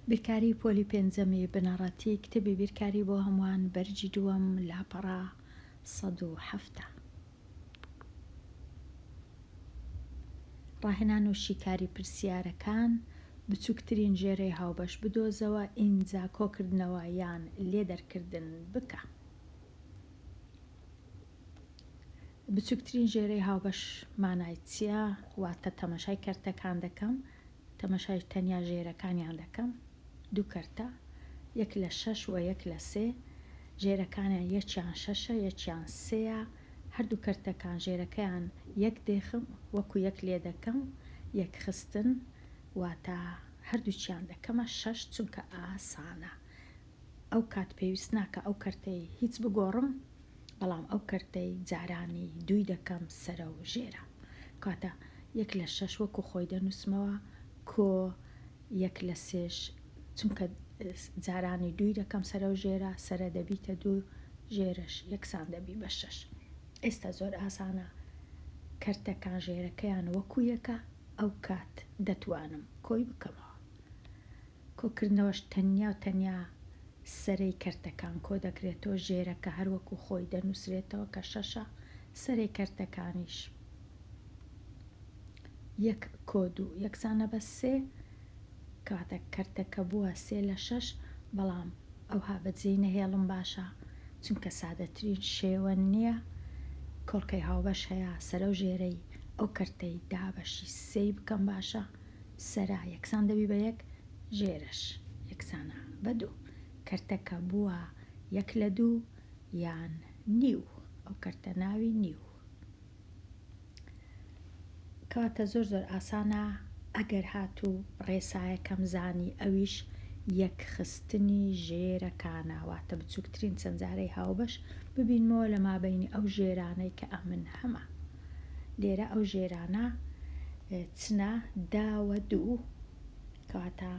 بیرکاری پۆلی پێنجەمی بنەڕەتی کتێبی بیرکاری بۆ هەمووان بەرگی دووەم لاپەڕە 170. ڕاهێنان و شیکاری پرسیارەکان، بچووکترین ژێرەی هاوبەش بدۆزەوە ئینجا کۆکردنەوە یان لێدەرکردن بکە. بچووکترین ژێرەی هاوبەش مانای چییە؟ واتە تەمەشای کەرتەکان دەکەم، تەمەشای تەنیا ژێرەکانیان دەکەم، دوو کەرتە، یەک لە شەش و یەک لە سێ، ژێرەکانیان یەکیان شەشە یەکیان سێیە، هەردوو کەرتەکان ژێرەکەیان یەک دێخم وەکو یەک لێدەکەم، یەکخستن، واتە هەردووکیان دەکەمە شەش چونکە ئاسانە. ئەو کات پێویست ناکا ئەو کەرتەی هیچ بگۆڕم بەڵام ئەو کەرتەی جارانی دووی دەکەم سەرە و ژێرە کاتە یەک لە شەش وەکو خۆی دەنووسمەوە کۆ یەک لە سێش چونکە جارانی دووی دەکەم سەرە و ژێرە سەرە دەبیتە دوو ژێرەش یەکسان دەبی بە شەش ئێستا زۆر ئاسانە کەرتەکان ژێرەکەیان وەکو یەکە ئەو کات دەتوانم کۆی بکەمەوە. کۆکردنەوەش تەنیا و تەنیا سەرەی کەرتەکان کۆدەکرێتەوە، ژێرەکە هەر وەکو خۆی دەنووسرێتەوە کە شەشە، سەرەی کەرتەکانیش یەک کۆ دوو یەکسانە بە سێ، کەواتە کەرتەکە بووە سێ لە شەش، بەڵام ئەوها بەجێی نەهێڵم باشە، چونکە سادەترین شێوە نییە، کۆڵکەی هاوبەش هەیە، سەرە و ژێرەی ئەو کەرتەی دابەشی سێی بکەم باشە. سەرە یەکسان دەبی بە یەک ژێرەش یەکسانە بە دوو کەرتەکە بووە یەک لە دوو یان نیو ئەو کەرتە ناوی نیو کەواتە زۆر زۆر ئاسانە ئەگەر هاتوو ڕێسایەکەم زانی ئەویش یەکخستنی ژێرەکانە واتە بچووکترین چەند جارەی هاوبەش ببینمەوە لە مابەینی ئەو ژێرانەی کە ئەمن هەمە لێرە ئەو ژێرانە چنە داوە دوو کەواتە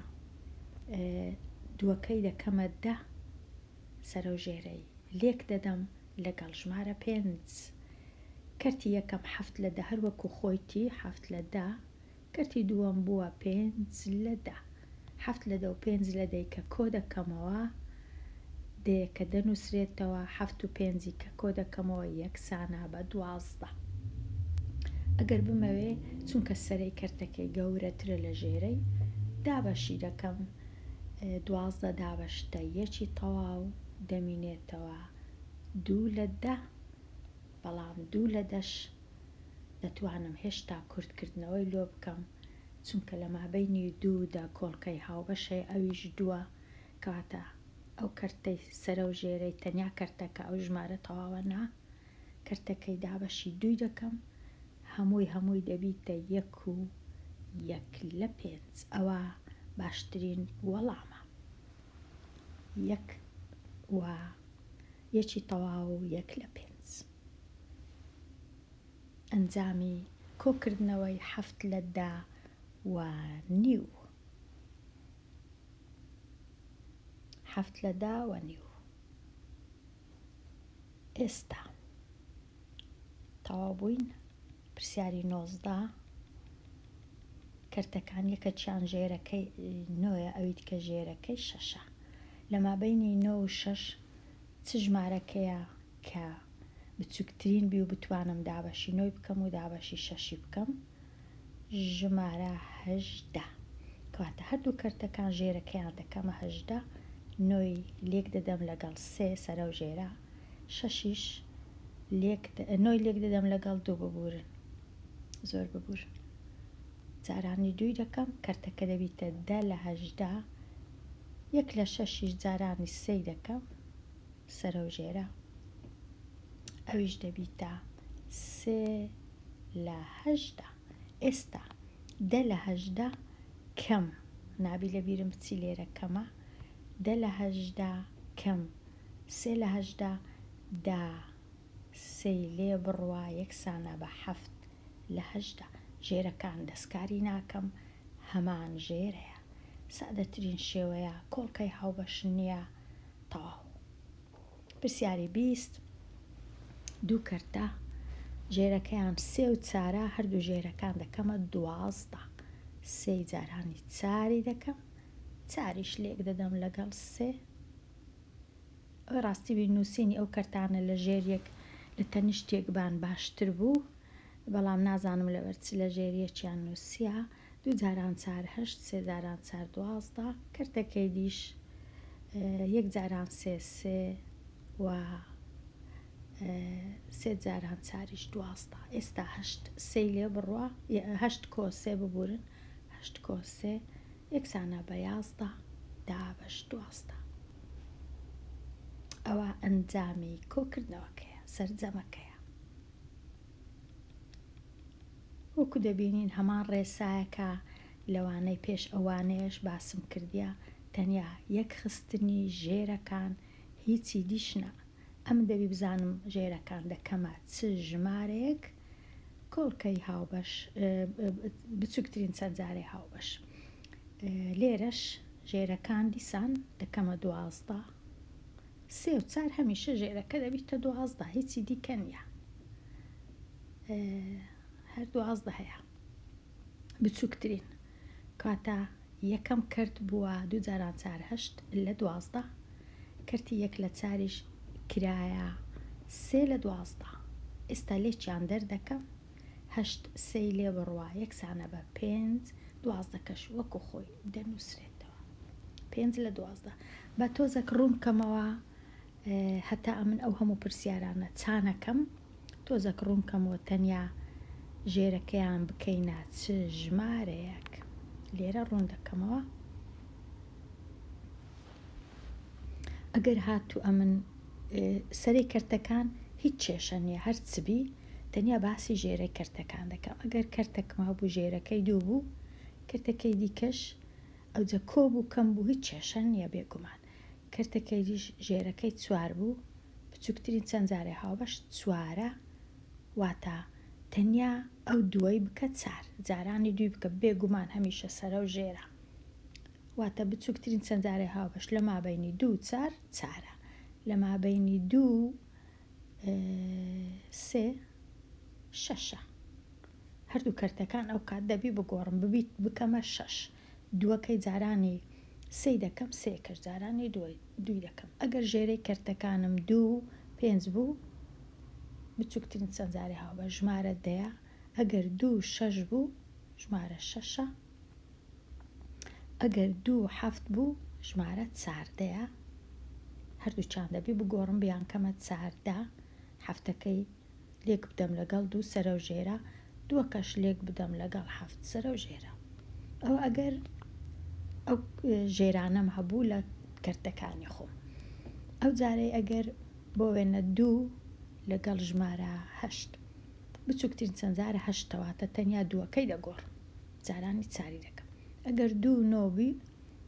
دووەکەی دەکەمە دە سەرەو ژێرەی لێک دەدەم لەگەڵ ژمارە پێنج کەرتی یەکەم حەفت لە دە هەر وەکو خۆیتی حەفت لە دە کەرتی دووەم بووە پێنج لە دە. حەفت لە دە و پێنج لە دەی کە کۆ دەکەمەوە، دەیەکە دەنووسرێتەوە، حەفت و پێنجی کە کۆ دەکەمەوە یەکسانە بە 12. ئەگەر بمەوێ چونکە سەرەی کەرتەکەی گەورەترە لە ژێرەی، دابەشی دەکەم، 12 دابەشتە یەکی تەواو دەمینێتەوە دوو لە دە، بەڵام دوو لە دەش دەتوانم هێشتا کورتکردنەوەی لۆ بکەم چونکە لە مابەینی دوودا کۆڵکەی هاوبەش هەیە ئەویش دووە کەواتە ئەو کەرتەی سەرەو ژێرەی تەنیا کەرتەکە ئەو ژمارە تەواوە نا کەرتەکەی دابەشی دووی دەکەم هەمووی هەمووی دەبیتە یەک و یەک لە پێنج ئەوە باشترین وەڵامە یەک و یەکی تەواو و یەک لە پێنج. ئەنجامی کۆکردنەوەی حەفت لە دە و نیو. حەفت لە دە و نیو. ئێستا تەواو بووین. پرسیاری 19 کەرتەکان یەکەکیان ژێرەکەی نۆیە ئەوی دیکە ژێرەکەی شەشە. لە مابەینی نۆ و شەش چ ژمارەکەیە کە بچوکترین بی و بتوانم دابەشی نۆی بکەم و دابەشی شەشی بکەم؟ ژمارە 18. کەواتە هەردوو کەرتەکان ژێرەکەیان دەکەمە 18، نۆی لێک دەدەم لەگەڵ سێ سەرەو ژێرە، شەشیش لێک نۆی لێک دەدەم لەگەڵ دوو ببورن زۆر ببورن جارانی دووی دەکەم کەرتەکە دەبیتە دە لە 18 یەک لە شەشیش جارانی سێی دەکەم سەرەو ژێرە ئەویش دەبیتە سێ لە 18 ئێستا دە لە 18 کەم نابی لە بیرم بچی لێرە کەمە دە لە 18 کەم سێ لە 18 دا سێی لێ بڕوا یەکسانە بە حەفت لە 18 ژێرەکان دەستکاری ناکەم هەمان ژێرەیە سادەترین شێوەیە کۆڵکەی هاوبەش نییە تەواو. پرسیاری 20 دوو کەرتە ژێرەکەیان سێ و چارە هەردوو ژێرەکان دەکەمە 12 سێی جارانی چاری دەکەم. چاریش لێک دەدەم لەگەڵ سێ. ئەوەی ڕاستی بی نووسینی ئەو کەرتانە لە ژێر یەک لە تەنیشت یەک بان باشتر بوو بەڵام نازانم لەبەر چ لە ژێر یەکیان نووسیا دوو جاران چار هەشت سێ جاران چار 12 کەرتەکەی دیش یەک جاران سێ سێ و سێ جاران چاریش 12 ئێستا هەشت سێی لێ بڕوا هەشت کۆ سێ ببورن هەشت کۆ سێ یەکسانە بە 11 دابەش 12. ئەوە ئەنجامی کۆکردنەوەکەیە، سەرجەمەکەیە. وەکو دەبینین هەمان ڕێسایەکە لەوانەی پێش ئەوانەیەش باسم کردیە، تەنیا یەکخستنی ژێرەکان هیچی دیش نا. ئەمن دەبی بزانم ژێرەکان دەکەمە چ ژمارەیەک کۆڵکەی هاوبەش بچوکترین چەند جارەی هاوبەش. لێرەش ژێرەکان دیسان دەکەمە 12 سێ و چار هەمیشە ژێرەکە دەبیتە 12 هیچی دیکە نییە هەر 12 هەیە بچووکترین کاتە یەکەم کەرت بووە دوو جاران چار هەشت لە 12 کەرتی یەک لە چاریش کرایە سێ لە 12 ئێستا لێکیان دەردەکەم هەشت سێی لێ بڕوا یەکسانە بە پێنج دوازدەکەش وەکو خۆی دەنووسرێتەوە پێنج لە 12. با تۆزەک ڕوون کەمەوە هەتا ئەمن ئەو هەموو پرسیارانە چانەکەم تۆزەک ڕوون کەمەوە تەنیا ژێرەکەیان بکەینە چ ژمارەیەک لێرە ڕوون دەکەمەوە. ئەگەر هاتوو ئەمن سەرەی کەرتەکان هیچ کێشە نییە هەر چ بی تەنیا باسی ژێرەی کەرتەکان دەکەم ئەگەر کەرتەکم هەبوو ژێرەکەی دوو بوو کەرتەکەی دیکەش ئەوجە کۆ بوو کەم بوو هیچ کێشە نییە بێگومان کەرتەکەی دیش ژێرەکەی چوار بوو بچووکترین چەند جارێ هاوبەش چوارە واتە تەنیا ئەو دووەی بکە چار جارانی دووی بکە بێگومان هەمیشە سەرە و ژێرە واتە بچووکترین چەند جارێ هاوبەش لە مابەینی دوو چار چارە لە مابەینی دوو سێ شەشە هەردوو کەرتەکان ئەو کات دەبی بگۆڕم ببیت بکەمە شەش دووەکەی جارانی سێی دەکەم سێکەش جارانی دووی دەکەم ئەگەر ژێرەی کەرتەکانم دوو پێنج بوو بچووکترین چەند جارێ هاوبەش ژمارە دەیە ئەگەر دوو شەش بوو ژمارە شەشە ئەگەر دوو حەفت بوو ژمارە چاردەیە هەردووکیان دەبی بگۆڕم بیانکەمە 14 حەفتەکەی لێک بدەم لەگەڵ دوو سەرە و ژێرە دووەکەش لێک بدەم لەگەڵ حەفت سەرە و ژێرە ئەو ئەگەر ئەو ژێرانەم هەبوو لە کەرتەکانی خۆم ئەو جارەی ئەگەر بۆ وێنە دوو لەگەڵ ژمارە هەشت بچووکترین چەند جارە هەشتەواتە تەنیا دووەکەی دەگۆڕم جارانی چاری دەکەم ئەگەر دوو نۆ بی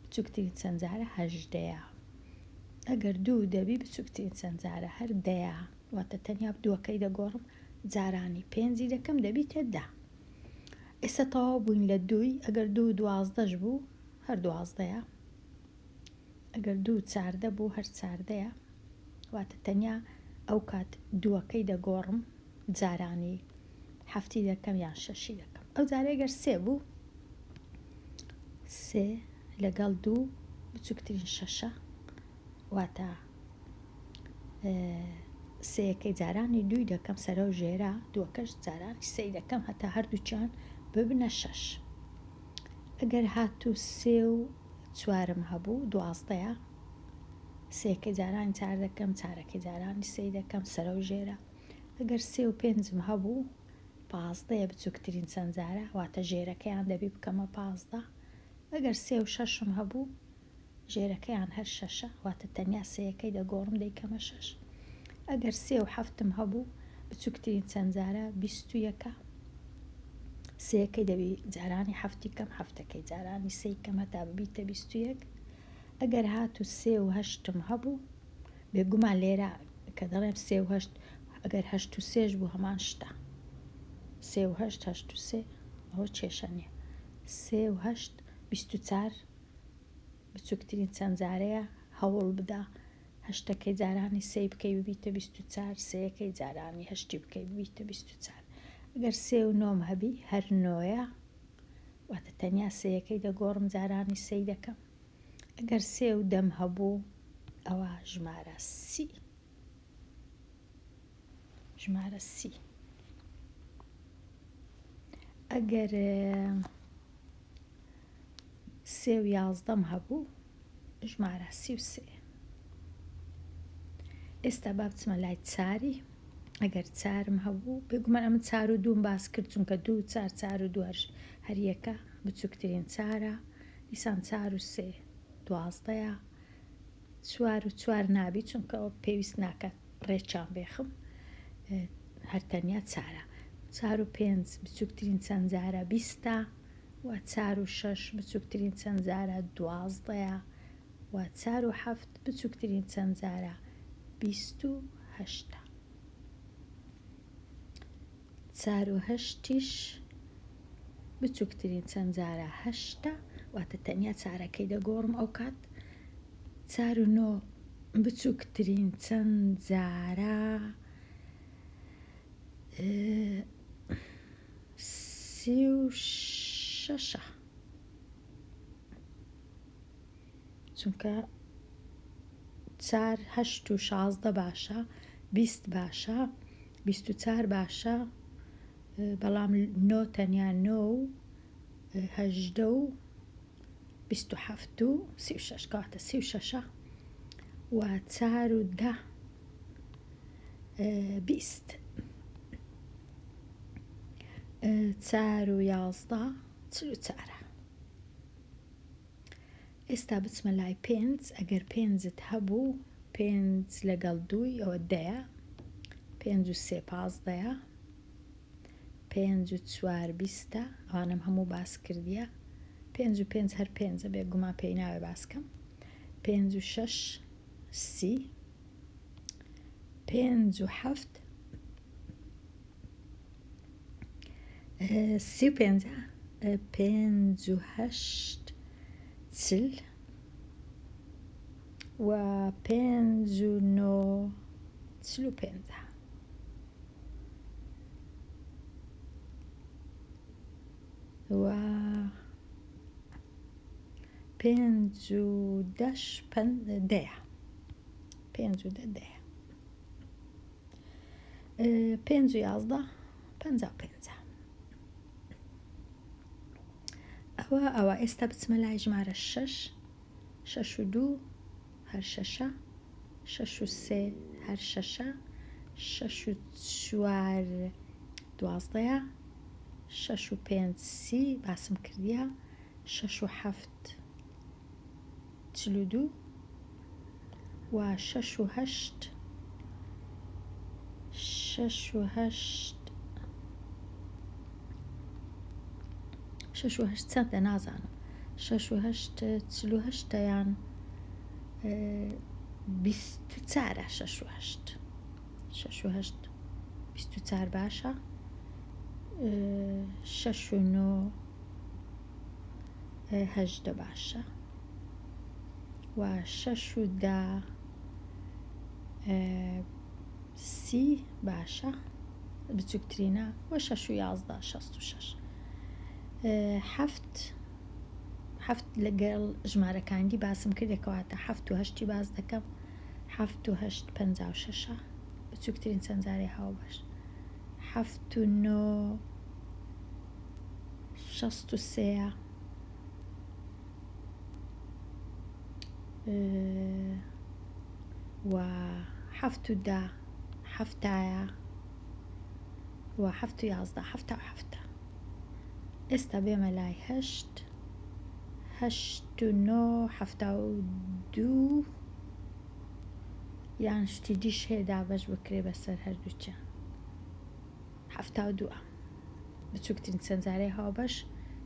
بچووکترین چەند جارە هەژدەیە ئەگەر دوو دەبی بچووکترین چەند جارە هەر دەیە واتە تەنیا دووەکەی دەگۆڕم جارانی پێنجی دەکەم دەبیتە دە ئێستا تەواو بووین لە دووی ئەگەر دوو دوازدەش بوو هەر دوازدەیە ئەگەر دوو 14 بوو هەر چاردەیە واتە تەنیا ئەو کات دووەکەی دەگۆڕم جارانی حەفتی دەکەم یان شەشی دەکەم ئەو جارەی گەر سێ بوو سێ لەگەڵ دوو بچووکترین شەشە واتە سێیەکەی جارانی دووی دەکەم سەرە و ژێرە دووەکەش جارانی سێی دەکەم هەتا هەردووکیان ببنە شەش ئەگەر هاتوو سێ و چوارم هەبوو دوازدەیە سێکەی جارانی چار دەکەم چارەکەی جارانی سێی دەکەم سەرە و ژێرە ئەگەر سێ و پێنجم هەبوو پازدەیە بچووکترین چەند جارە واتە ژێرەکەیان دەبی بکەمە 15 ئەگەر سێ و شەشم هەبوو ژێرەکەیان هەر شەشە واتە تەنیا سێیەکەی دەگۆڕم دەیکەمە شەش ئەگەر سێ و حەفتم هەبوو بچووکترین چەند جارە 21ە سێیەکەی دەبی جارانی حەفتی کەم حەفتەکەی جارانی سێی کەم هەتا ببیتە 21 ئەگەر هاتوو سێ و هەشتم هەبوو بێگومان لێرە کە دەڵێم سێ و هەشت ئەگەر هەشت و سێش بوو هەمان شتە سێ و هەشت هەشت و سێ ئەوە کێشە نییە سێ و هەشت 24 بچووکترین چەند جارەیە هەوڵ بدە هەشتەکەی جارانی سێی بکەی ببیتە 24 سێیەکەی جارانی هەشتی بکەی ببیتە 24 ئەگەر سێ و نۆم هەبی هەر نۆیە واتە تەنیا سێیەکەی دەگۆڕم جارانی سێی دەکەم. ئەگەر سێ و دەم هەبوو ئەوا ژمارە سی. ژمارە سی. ئەگەر سێ و یازدەم هەبوو ژمارە 33. ئێستا با بچمە لای چاری. ئەگەر چارم هەبوو بێگومان ئەمە چار و دووم باس کرد چونکە دوو چار چار و دوو هەر یەکە بچووکترین چارە. دیسان چار و سێ دوازدەیە. چوار و چوار نابی چونکە ئەوە پێویست ناکات ڕێچان بێخم هەر تەنیا چارە. چار و پێنج بچووکترین چەند جارە بیستە و چار و شەش بچووکترین چەند جارە دوازدەیە و چار و حەفت بچووکترین چەند جارە 28ە. چار و هەشتیش بچووکترین چەند جارە هەشتە، واتە تەنیا چارەکەی دەگۆڕم ئەو کات. چار و نۆ بچووکترین چەند جارە 36ە، چونکە چار هەشت و 16 باشە، 20 باشە، 24 باشە، بەڵام نۆ تەنیا نۆ و 18 و 27 و 36، کەواتە 36ە و چار و دە 20، چار و 11 44ە. ئێستا بچمە لای پێنج. ئەگەر پێنجت هەبوو پێنج لەگەڵ دووی ئەوە دەیە، پێنج و سێ پازدەیە، پێنج و چوار بیستە، ئەوانەم هەموو باس کردیە. پێنج و پێنج هەر پێنجە، بێگومان پێی ناوێ باس کەم. پێنج و شەش سی، پێنج و حەفت 35ە، پێنج و هەشت 40 و پێنج و نۆ 45ە. و پێنج و دەش دەیە، پێنج و دە دەیە، پێنج و 11 55ە. ئەوە ئەوە. ئێستا بچمە لای ژمارە شەش. شەش و دوو هەر شەشە، شەش و سێ هەر شەشە، شەش و چوار دوازدەیە، شەش و پێنج سی باسم کردیە، شەش و حەفت 42 و شەش و هەشت، شەش و هەشت، شەش و هەشت چەندە نازانم، شەش و هەشت 48ە یان 24ە. شەش و هەشت، شەش و هەشت 24 باشە، شەش و نۆ 18 باشە و شەش و دە سی باشە بچووکترینە و شەش و 11 66. حەفت، حەفت لەگەڵ ژمارەکانی باسم کردێ، کەواتە حەفت و هەشتی باس دەکەم. حەفت و هەشت 56ە بچووکترین چەند جارەی هاوبەش. حەفت و نۆ 63ە و حەفت و دە هەفتایە و حەفت و 11 77ە. ئێستا بێمە لای هەشت. هەشت و نۆ 72 یان شتی دیش هەیە دابەش بکرێ بەسەر هەردووچیان. 72ە بچووکترین چەند جارەی هاوبەش.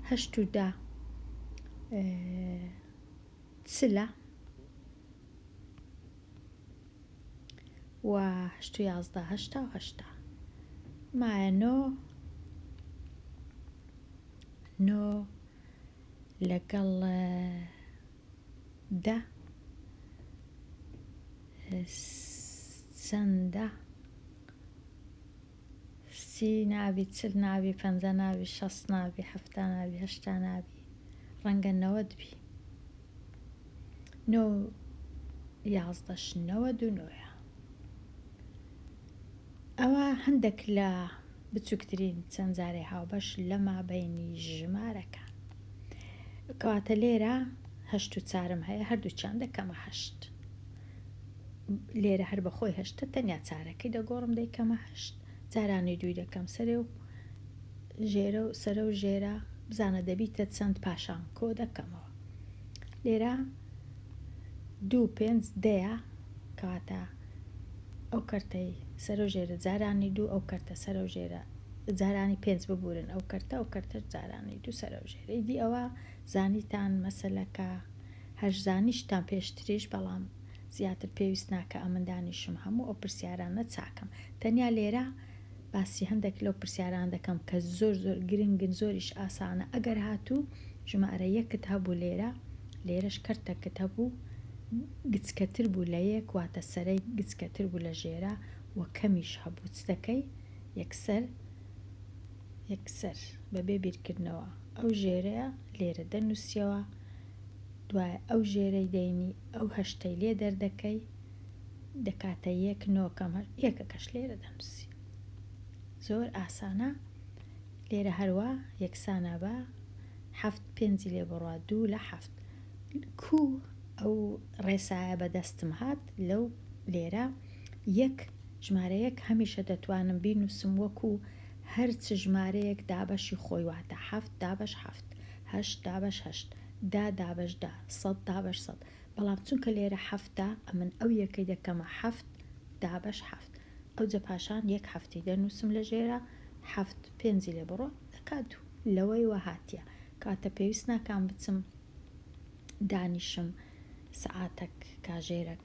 هەشت و دە چلە و هەشت و 11 88ە. مایە نۆ، نۆ لەگەڵ دە چەندە؟ سی نابی، چل نابی، پەنجا نابی، شەست نابی، هەفتا نابی، هەشتا نابی، ڕەنگە نەوەد بی. نۆ و یازدەش 99یە. ئەوە هەندێک لە بچووکترین چەند جارەی هاوبەش لە مابەینی ژمارەکان. کەواتە لێرە هەشت و چارم هەیە هەردووکیان دەکەمە هەشت. لێرە هەر بەخۆی هەشتە تەنیا چارەکەی دەگۆڕم دەیکەمە هەشت جارانی دووی دەکەم سەرێ و ژێرە و سەرە و ژێرە بزانە دەبیتە چەند پاشان کۆ دەکەمەوە لێرە دوو پێنج دەیە کەواتە ئەو کەرتەی سەرە و ژێرە جارانی دوو ئەو کەرتە سەرە و ژێرە جارانی پێنج ببورن ئەو کەرتە ئەو کەرتەش جارانی دوو سەرە و ژێرە ئیدی ئەوە زانیتان مەسەلەکە هەر زانیشتان پێشتریش بەڵام زیاتر پێویست ناکا ئەمن دانیشم هەموو ئەو پرسیارانە چاکەم تەنیا لێرە باسی هەندێک لەو پرسیارانە دەکەم کە زۆر زۆر گرنگن زۆریش ئاسانە ئەگەر هاتوو ژمارە یەکت هەبوو لێرە لێرەش کەرتەکت هەبوو گچکەتر بوو لە یەک واتە سەرەی گچکەتر بوو لە ژێرە و کەمیش هەبوو چ دەکەی یەکسەر یەکسەر بەبێ بیرکردنەوە ئەو ژێرەیە لێرە دەنووسیەوە دوای ئەو ژێرەی دەینی ئەو هەشتەی لێ دەردەکەی دەکاتە یەک نۆ کەم هەشت یەکەکەش لێرە دەنووسی زۆر ئاسانە لێرە هەروا یەکسانە بە حەفت پێنجی لێ بڕوا دوو لە حەفت کو ئەو ڕێسایە بەدەستم هات لەو لێرە یەک ژمارە یەک هەمیشە دەتوانم بینوسم وەکو هەر چ ژمارەیەک دابەشی خۆی واتە حەفت دابەش حەفت هەشت دابەش هەشت دە دابەش دە سەد دابەش سەد بەڵام چونکە لێرە حەفتە ئەمن ئەو یەکەی دەکەمە حەفت دابەش حەفت ئەوجە پاشان یەک حەفتی دەنووسم لە ژێرە حەفت پێنجی لێ بڕۆ دەکا دوو لەوەیوە هاتیە کەواتە پێویست ناکام بچم دانیشم سەعاتەک کاژێرەک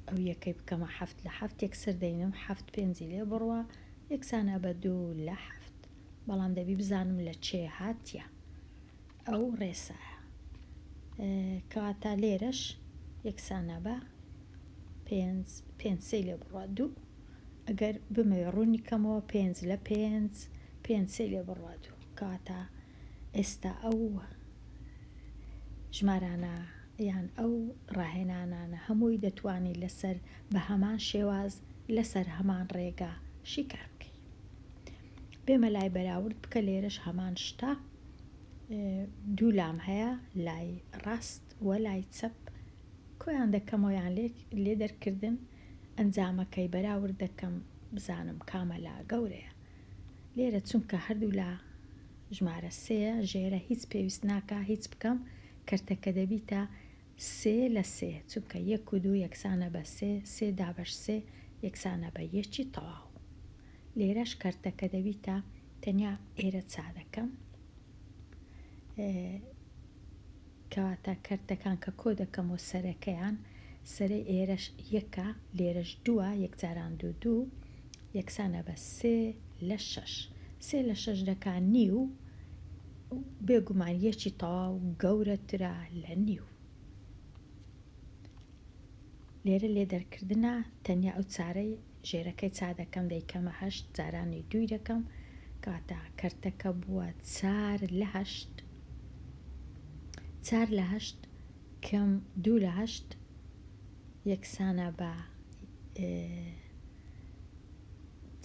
ئەو یەکەی بکەمە حەفت لە حەفت یەکسەر دەینم حەفت پێنجی لێ بڕوا یەکسانە بە دوو لە حەفت بەڵام دەبی بزانم لە چێ هاتیە ئەو ڕێسایە کەواتە لێرەش یەکسانە بە پێنج پێنج سێی لێ بڕوا دوو ئەگەر بمەوێ ڕوونی کەمەوە پێنج لە پێنج پێنج سێی لێ بڕوا دوو کەواتە ئێستا ئەو ژمارانە یان ئەو ڕاهێنانانە هەمووی دەتوانی لەسەر بە هەمان شێواز لەسەر هەمان ڕێگا شیکار بکەی بێمە لای بەراورد بکە لێرەش هەمان شتە دوو لام هەیە لای ڕاست و لای چەپ کۆیان دەکەمەوە یان لێ دەرکردن ئەنجامەکەی بەراورد دەکەم بزانم کامە لا گەورەیە لێرە چونکە هەردوو لا ژمارە سێیە ژێرە هیچ پێویست ناکا هیچ بکەم کەرتەکە دەبیتە سێ لە سێ چونکە یەک و دوو یەکسانە بە سێ سێ دابەش سێ یەکسانە بە یەکی تەواو لێرەش کەرتەکە دەبیتە تەنیا ئێرە چا دەکەم کەواتە کەرتەکان کە کۆ دەکەمەوە سەرەکەیان سەرەی ئێرەش یەکە لێرەش دووە یەک جاران دوو دوو یەکسانە بە سێ لە شەش سێ لە شەش دەکا نیو بێگومان یەکی تەواو گەورەترە لە نیو. لێرە لێ دەرکردنە تەنیا ئەو چارەی ژێرەکەی چا دەکەم دەیکەمە هەشت جارانی دووی دەکەم کەواتە کەرتەکە بووە چار لە هەشت چار لە هەشت کەم دوو لە هەشت یەکسانە بە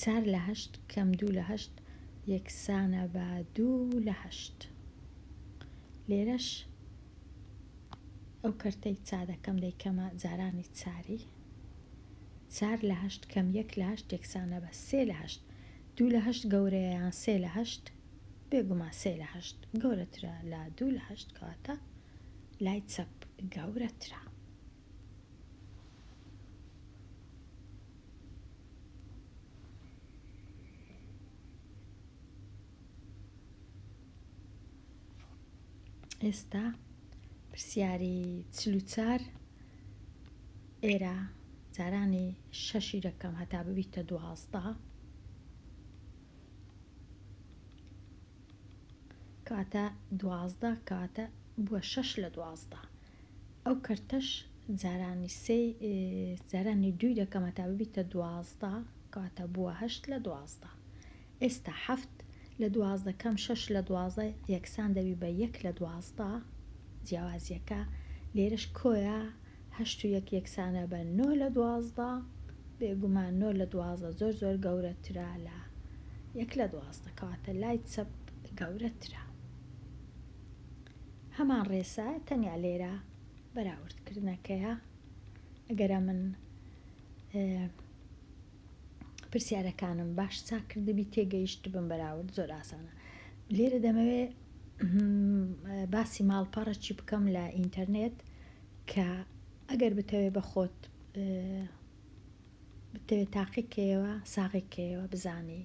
چار لە هەشت کەم دوو لە هەشت یەکسانە بە دوو لە هەشت لێرەش ئەو کەرتەی چا دەکەم دەیکەمە جارانی چاری چار لە هەشت کەم یەک لە هەشت یەکسانە بە سێ لە هەشت دوو لە هەشت گەورەیە یان سێ لە هەشت بێگومان سێ لە هەشت گەورەترە لە دوو لە هەشت کەواتە لای چەپ گەورەترە. ئێستا پرسیاری 44 ئێرە جارانی شەشی دەکەم هەتا ببیتە دوازدە کەواتە دوازدە کەواتە بووە شەش لە دوازدە ئەو کەرتەش جارانی سێ جارانی دووی دەکەم هەتا ببیتە دوازدە کەواتە بووە هەشت لە دوازدە ئێستا حەفت لە دوازدە کەم شەش لە دوازدە یەکسان دەبی بە یەک لە دوازدە جیاوازیەکە لێرەش کۆیە. هەشت و یەک یەکسانە بە نۆ لە 12. بێگومان نۆ لە 12 زۆر زۆر گەورەترە لە یەک لە 12، کەواتە لای چەپ گەورەترە. هەمان ڕێسایە، تەنیا لێرە بەراوردکردنەکەیە. ئەگەر من پرسیارەکانم باش چاک کردبی تێگەیشتبم بەراورد زۆر ئاسانە. لێرە دەمەوێ باسی ماڵپەڕەکی بکەم لە ئینتەرنێت کە ئەگەر بتەوێ بە خۆت بتەوێ تاقی کەیەوە ساغی کەیەوە بزانی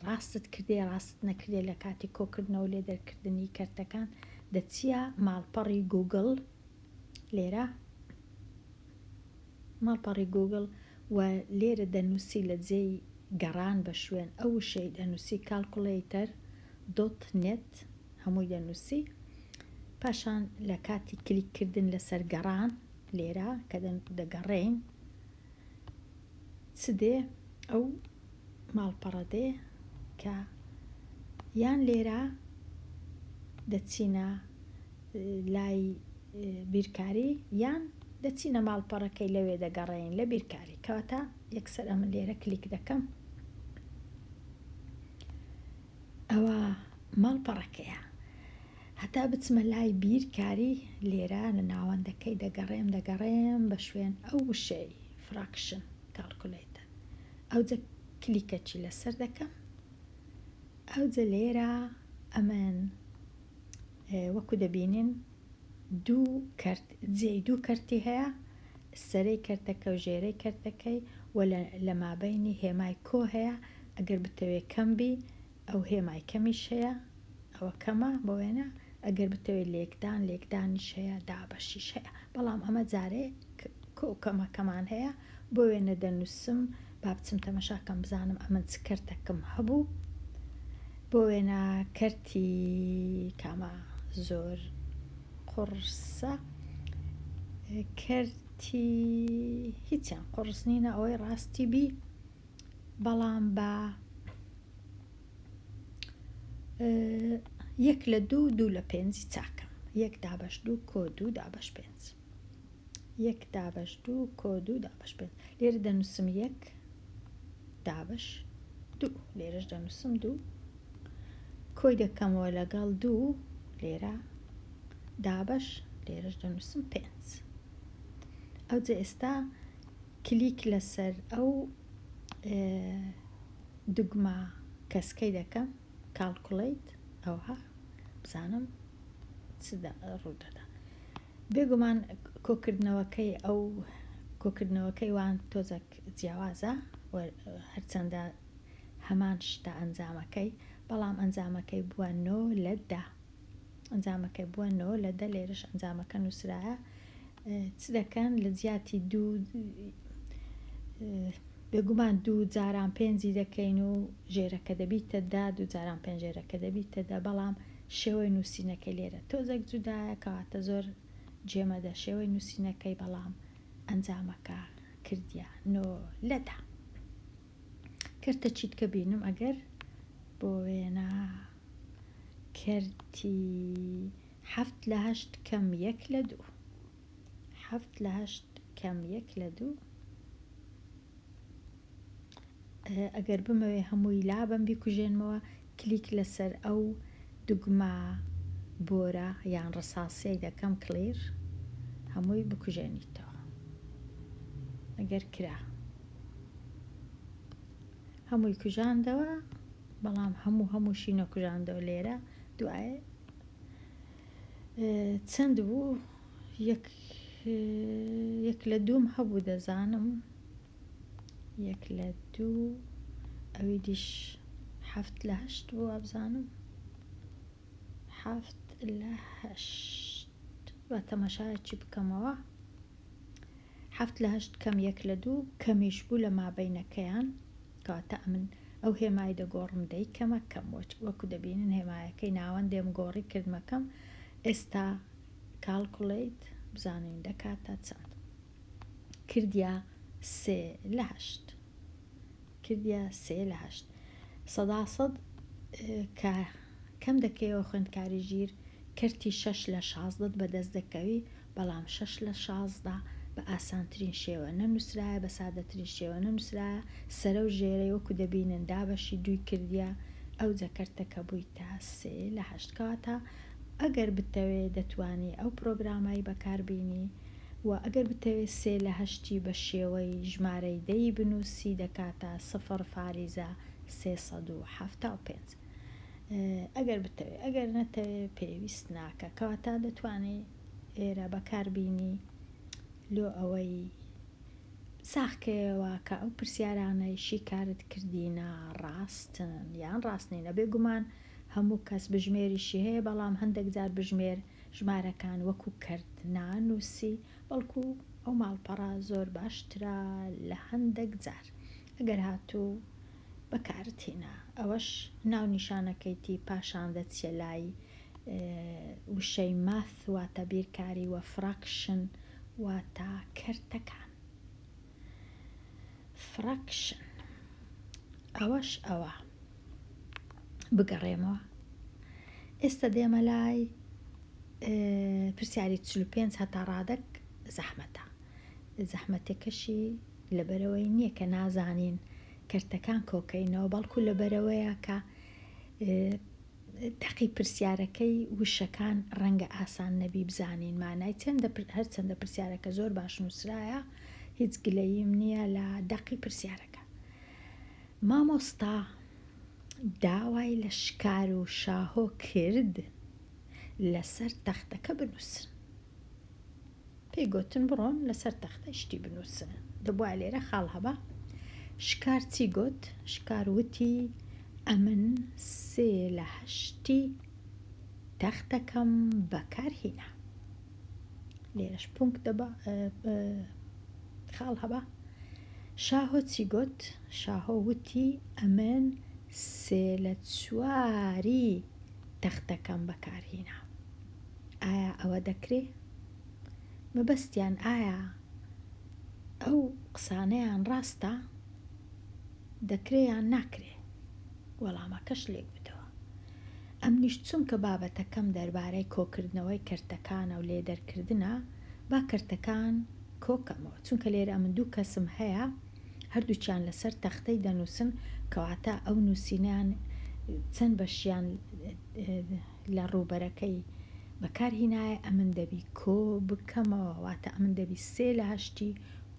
ڕاستت کردێ ڕاستت نەکردێ لە کاتی کۆکردنەوە لێ دەرکردنی کەرتەکان دەچیە ماڵپەڕی گوگڵ. لێرە ماڵپەڕی گوگڵ و لێرە دەنووسی لە جێی گەڕان بە شوێن ئەو وشەی دەنووسی calculator dot net هەمووی دەنووسی. پاشان لە کاتی کلیک کردن لەسەر گەڕان لێرە کە دەگەڕێین چ دێ ئەو ماڵپەڕە دێ کە یان لێرە دەچینە لای بیرکاری یان دەچینە ماڵپەڕەکەی لەوێ دەگەڕێین لە بیرکاری. کەواتە یەکسەر ئەمن لێرە کلیک دەکەم، ئەوە ماڵپەڕەکەیە. هەتا بچمە لای بیرکاری لێرە لە ناوەندەکەی دەگەڕێم دەگەڕێم بە شوێن ئەو وشەی fraction calculator، ئەوجە کلیکەکی لەسەر دەکەم. ئەوجە لێرە ئەمن وەکو دەبینین دوو کەرت جێی دوو کەرتی هەیە، سەرەی کەرتەکە و ژێرەی کەرتەکەی و لە مابەینی هێمای کۆ هەیە. ئەگەر بتەوێ کەم بی ئەو هێمای کەمیش هەیە، ئەوە کەمە بۆ وێنە. ئەگەر بتەوێت لێکدان لێکدانیش هەیە، دابەشیش هەیە، بەڵام ئەمە جارێ کۆ کەمەکەمان هەیە. بۆ وێنە دەنووسم با بچم تەمەشاکەم بزانم ئەمن چ کەرتەکم هەبوو. بۆ وێنە کەرتی کامە زۆر قوڕسە، کەرتی هیچیان قوڕس نینە ئەوەی ڕاستی بی، بەڵام بە یەک لە دوو دوو لە پێنجی چاکەم. یەک دابەش دوو کۆ دوو دابەش پێنج، یەک دابەش دوو کۆ دوو دابەش پێنج. لێرە دەنووسم یەک دابەش دوو، لێرەش دەنووسم دوو، کۆی دەکەمەوە لەگەڵ دوو لێرە دابەش، لێرەش دەنووسم پێنج. ئەوجە ئێستا کلیک لەسەر ئەو دوگمە کەسکەی دەکەم calculate، ئەوها بزانم چ ڕوودەدا. بێگومان کۆکردنەوەکەی ئەو کۆکردنەوەکەی وان تۆزەک جیاوازە، هەرچەندە هەمان شتە ئەنجامەکەی، بەڵام ئەنجامەکەی بووە نۆ لە دە، ئەنجامەکەی بووە نۆ لە دە. لێرەش ئەنجامەکە نووسرایە. چ دەکەن لە جیاتی دوو، بێگومان دوو جاران پێنجی دەکەین و ژێرەکە دەبیتە دە، دوو جاران پێنج ژێرەکە دەبیتە دە، بەڵام شێوەی نووسینەکەی لێرە تۆزێک جودایە، کەواتە زۆر جێمەدە شێوەی نووسینەکەی، بەڵام ئەنجامەکە کردیە نۆ لە دە. کەرتە چیتکە بینم ئەگەر بۆ وێنە کەرتی حەفت لە هەشت کەم یەک لە دوو، حەفت لە هەشت کەم یەک لە دوو، ئەگەر بمەوێ هەمووی لابەم بیکوژێنمەوە کلیک لەسەر ئەو دوگمە بۆرە یان ڕساسیەی دەکەم clear هەمووی بکوژێنیتەوە. ئەگەر کرا هەمووی کوژاندەوە، بەڵام هەموو هەمووشی نەکوژاندەوە. لێرە دوایە چەند بوو؟ یەک یەک لە دووم هەبوو دەزانم، یەک لە دوو، ئەوی دیش حەفت لە هەشت بوو وابزانم، حەفت لە هەشت. با تەماشایەکی بکەمەوە. حەفت لە هەشت کەم یەک لە دوو کەمیش بوو لە مابەینەکەیان، کەواتە ئەمن ئەو هێمای دەگۆڕم دەیکەمە کەم. وەکو دەبینن هێمایەکەی ناوەندێم گۆڕی کردمە کەم. ئێستا calculate بزانین دەکاتە چەند. کردیا سێ لە هەشت، کردیا سێ لە هەشت. سەدا سەد کە کەم دەکەیەوە خوێندکاری ژیر کەرتی شەش لە شازدەت بەدەست دەکەوی. بەڵام شەش لە 16 بە ئاسانترین شێوە نەنووسرایە، بە سادەترین شێوە نەنووسرایە، سەرە و ژێرەی وەکو دەبینن دابەشی دووی کردیە، ئەوجە کەرتەکە بوویتە سێ لە هەشت. کەواتە ئەگەر بتەوێ دەتوانی ئەو پرۆگرامەی بەکار بینی و ئەگەر بتەوێ سێ لە هەشتی بە شێوەی ژمارەی دەی بنووسی دەکاتە سفر فاریزە 375. ئەگەر بتەوێ ئەگەر نەتەوێ پێویست ناکە. کەواتە دەتوانی ئێرە بەکار بینی لۆ ئەوەی ساغ کەیەوە کە ئەو پرسیارانەی شیکارت کردینە ڕاستن یان ڕاست نینە. بێگومان هەموو کەس بژمێریشی هەیە بەڵام هەندێک جار بژمێر ژمارەکان وەکو کەرت نانووسی بەڵکو ئەو ماڵپەڕە زۆر باشترە لە هەندێک جار ئەگەر هاتوو بەکارت هینا ئەوەش ناونیشانەکەیتی پاشان دەچیە لای وشەی math واتە بیرکاری وە fraction واتە کەرتەکان fraction ئەوەش ئەوە بگەڕێمەوە ئێستا دێمە لای پرسیاری 45 هەتا ڕادەک زەحمەتە زەحمەتەکەشی لەبەرەوەی نییە کە نازانین کەرتەکان کۆکەینەوە بەڵکو لەبەرەوەیە کە دەقی پرسیارەکەی وشەکان ڕەنگە ئاسان نەبی بزانین مانای چەندە هەرچەندە پرسیارەکە زۆر باش نووسرایە هیچ گلەییم نییە لە دەقی پرسیارەکە. مامۆستا داوای لە شکار و شاهۆ کرد لەسەر تەختەکە بنووسن. پێی گۆتن بڕۆن لەسەر تەختە شتی بنووسن. دەبوایە لێرە خاڵ هەبا. شکار چی گۆت؟ شکار وتی ئەمن سێ لە هەشتی تەختەکەم بەکار هینا. لێرەش پونکت دەبا خاڵ هەبا. شاهۆ چی گۆت؟ شاهۆ وتی ئەمن سێ لە چواری تەختەکەم بەکار هینا. ئایا ئەوە دەکرێ؟ مەبەستیان ئایا ئەو قسانەیان ڕاستە؟ دەکرێ یان ناکرێ؟ وەڵامەکەش لێک بدەوە. ئەمنیش چونکە بابەتەکەم دەربارەی کۆکردنەوەی کەرتەکانە و لێدەرکردنە، با کەرتەکان کۆکەمەوە. چونکە لێرە ئەمن دوو کەسم هەیە هەردووکیان لەسەر تەختەی دەنووسن، کەواتە ئەو نووسینەیان چەند بەشیان لە ڕووبەرەکەی بەکار هینایە ئەمن دەبی کۆ بکەمەوە واتە ئەمن دەبی سێ لە هەشتی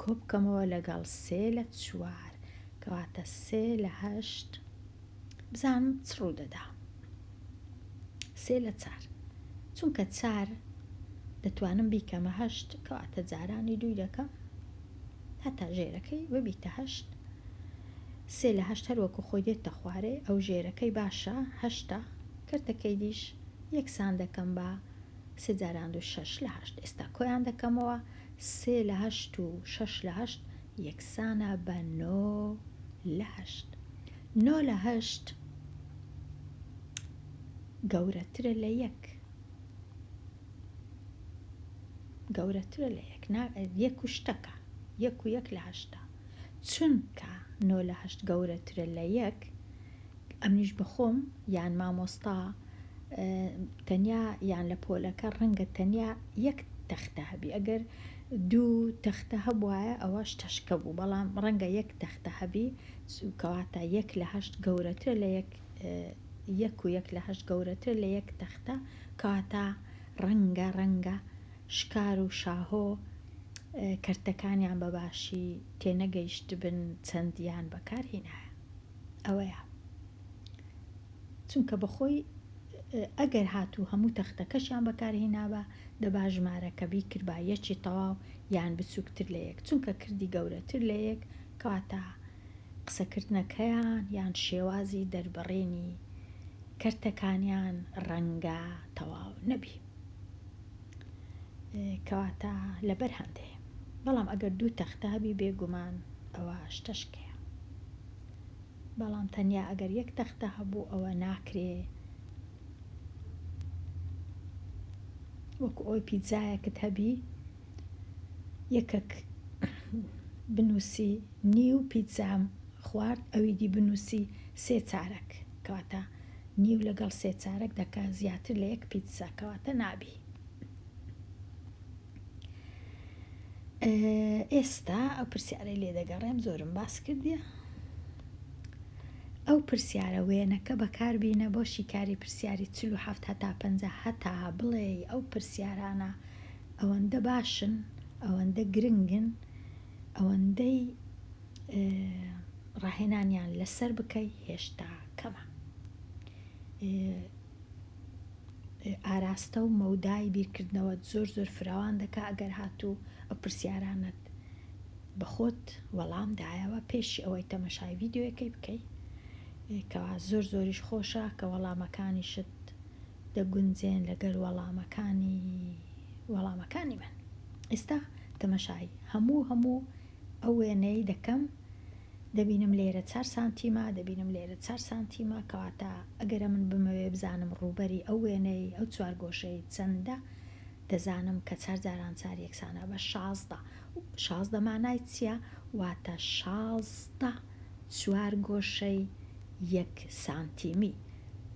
کۆ بکەمەوە لەگەڵ سێ لە چوار کەواتە سێ لە هەشت بزانم چ ڕوو دەدا سێ لە چار چونکە چار دەتوانم بیکەمە هەشت کەواتە جارانی دووی دەکەم هەتا ژێرەکەی ببیتە هەشت سێ لە هەشت هەر وەکو خۆی دێتە خوارێ ئەو ژێرەکەی باشە هەشتە کەرتەکەی دیش یەکسان دەکەم بە سێ جاران دوو شەش لە هەشت ئێستا کۆیان دەکەمەوە سێ لە هەشت و شەش لە هەشت یەکسانە بە نۆ لە هەشت نۆ لە هەشت گەورەترە لە یەک گەورەترە لە یەک نا یەک و شتەکە یەک و یەک لە هەشتا چونکە نۆ لە هەشت گەورەترە لە یەک ئەمنیش بەخۆم یان مامۆستا تەنیا یان لە پۆلەکە ڕەنگە تەنیا یەک تەختە هەبی ئەگەر دوو تەختە هەبوایە ئەوە شتەشکە بوو بەڵام ڕەنگە یەک تەختە هەبی کەواتە یەک لە هەشت گەورەترە لە یەک یەک و یەک لە هەشت گەورەترە لە یەک تەختە کەواتە ڕەنگە ڕەنگە شکار و شاهۆ کەرتەکانیان بە باشی تێنەگەیشتبن چەندیان بەکار هینایە ئەوەیە چونکە بەخۆی ئەگەر هاتوو هەموو تەختەکەشیان بەکار هینابا دەبا ژمارەکە بیکردبا یەکی تەواو یان بچووکتر لە یەک چونکە کردی گەورەتر لە یەک کەواتە قسەکردنەکەیان یان شێوازی دەربڕینی کەرتەکانیان ڕەنگە تەواو نەبی کەواتە لەبەر هەندێ بەڵام ئەگەر دوو تەختە هەبی بێگومان ئەوە شتەشکەیە بەڵام تەنیا ئەگەر یەک تەختە هەبوو ئەوە ناکرێ وەکو ئەوی پیتزایەکت هەبی یەکەک بنووسی نیو پیتزام خوارد ئەوی دی بنووسی سێ چارەک کەواتە نیو لەگەڵ سێ چارەک دەکا زیاتر لە یەک پیتزا کەواتە نابی. ئێستا ئەو پرسیارەی لێ دەگەڕێم زۆرم باس کردیە ئەو پرسیارە وێنەکە بەکار بینە بۆ شیکاری پرسیاری 47 هەتا 50 هەتا بڵێی ئەو پرسیارانە ئەوەندە باشن ئەوەندە گرنگن ئەوەندەی ڕاهێنانیان لەسەر بکەی هێشتا کەمە. ئاراستە و مەودای بیرکردنەوەت زۆر زۆر فراوان دەکا ئەگەر هاتوو ئەو پرسیارانەت بە خۆت وەڵام دایەوە پێشی ئەوەی تەمەشای ڤیدیۆیەکەی بکەی کەوا زۆر زۆریش خۆشە کە وەڵامەکانیشت دەگونجێن لەگەر وەڵامەکانی وەڵامەکانی من ئێستا تەمەشای هەموو هەموو ئەو وێنەی دەکەم دەبینم لێرە چار سانتیمە، دەبینم لێرە چار سانتیمە، کەواتە ئەگەر ئەمن بمەوێ بزانم ڕووبەری ئەو وێنەی ئەو چوارگۆشەی چەندە، دەزانم کە چار جاران چار یەکسانە بە 16. 16 مانای چییە؟ واتە 16 چوارگۆشەی یەک سانتیمی.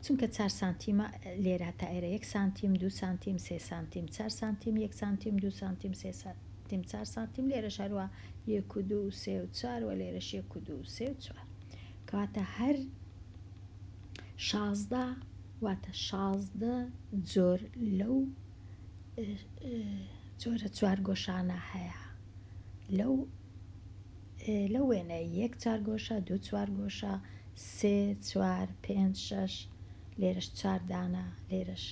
چونکە چار سانتیمە، لێرە تا ئێرە یەک سانتیم، دوو سانتیم، سێ سانتیم، چار سانتیم، یەک سانتیم، دوو سانتیم، سێ سانتیم، چار سانتیم، لێرەش هەروا یەک و دوو و سێ و چوار وە لێرەش یەک و دوو و سێ و چوار کەواتە هەر 16 واتە 16 جۆر لەو جۆرە چوارگۆشانە هەیە لەو لەو وێنە یەک چوارگۆشە دوو چوارگۆشە سێ چوار پێنج شەش لێرەش چوار دانە لێرەش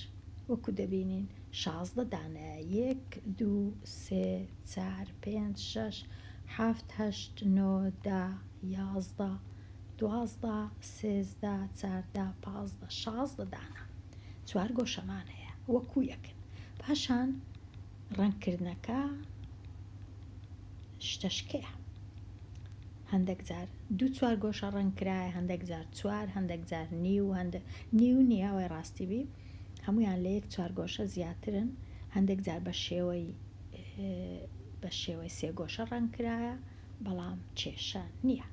وەکو دەبینین 16 دانە یەک دوو سێ چار پێنج شەش حەفت هەشت نۆ دە 11 12 13 14 15 16 دانە چوار گۆشەمان هەیە وەکو یەکن پاشان ڕەنگکردنەکە شتەشکەیە هەندێک جار دوو چوار گۆشە ڕەنگ کرایە هەندێک جار چوار هەندێک جار نیو هەندێک نیو نییە ئەوەی ڕاستی بی هەمویان لە یەک چوارگۆشە زیاترن هەندێک جار بە شێوەی بە شێوەی سێگۆشە ڕەنگ کرایە بەڵام کێشە نییە.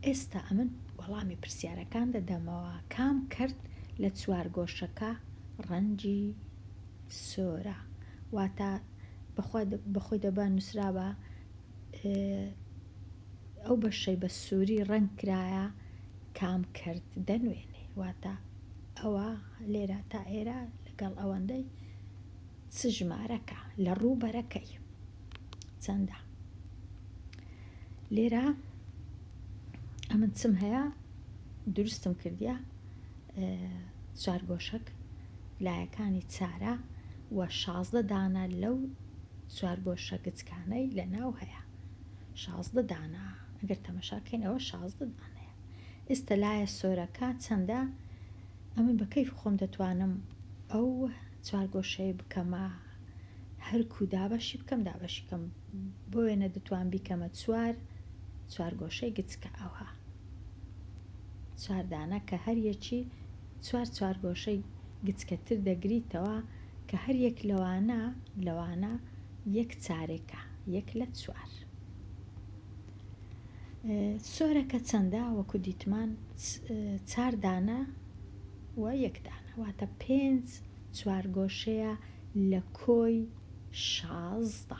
ئێستا ئەمن وەڵامی پرسیارەکان دەدەمەوە کام کەرت لە چوارگۆشەکە ڕەنگی سۆرە واتە بەخۆی دەبا نووسرابا ئەو بەشەی بە سووری ڕەنگ کرایە کام کەرت دەنوێنێ واتە ئەوە لێرە تا ئێرە لەگەڵ ئەوەندەی چ ژمارەکە لە ڕووبەرەکەی چەندە لێرە ئەمن چم هەیە دروستم کردیە چوارگۆشەک لایەکانی چارە و 16 دانە لەو چوارگۆشە گچکانەی لە ناو هەیە 16 دانە ئەگەر تەمەشاکەین ئەوە 16 دانەیە ئێستا لایە سۆرەکە چەندە ئەمن بە کەیف خۆم دەتوانم ئەو چوارگۆشەی بکەمە هەرکو دابەشی بکەم دابەشی کەم بۆ وێنە دەتوان بیکەمە چوار چوارگۆشەی گچکە ئەوها چوار دانە کە هەر یەکی چوار چوارگۆشەی گچکەتر دەگریتەوە کە هەر یەک لەوانە لەوانە یەک چارێکە یەک لە چوار سۆرەکە چەندە وەکو دیتمان چار دانە و یەک دانە واتە پێنج چوارگۆشەیە لە کۆی 16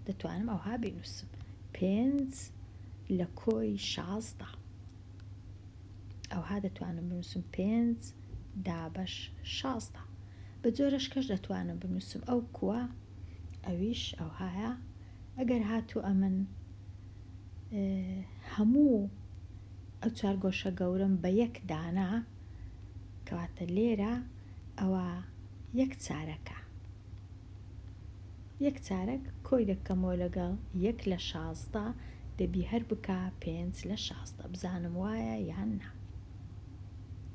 دەتوانم ئەوها بینوسم پێنج لە کۆی 16 ئەوها دەتوانم بنووسم پێنج دابەش 16 بە جۆرەش کەش دەتوانم بنووسم ئەو کووە ئەویش ئەوهایە ئەگەر هاتوو ئەمن هەموو ئەو چوارگۆشە گەورەم بە یەک دانا کەواتە لێرە ئەوە یەک چارەکە یەک چارەک کۆی دەکەمەوە لەگەڵ یەک لە 16 دەبی هەر بکا پێنج لە 16 بزانم وایە یان نا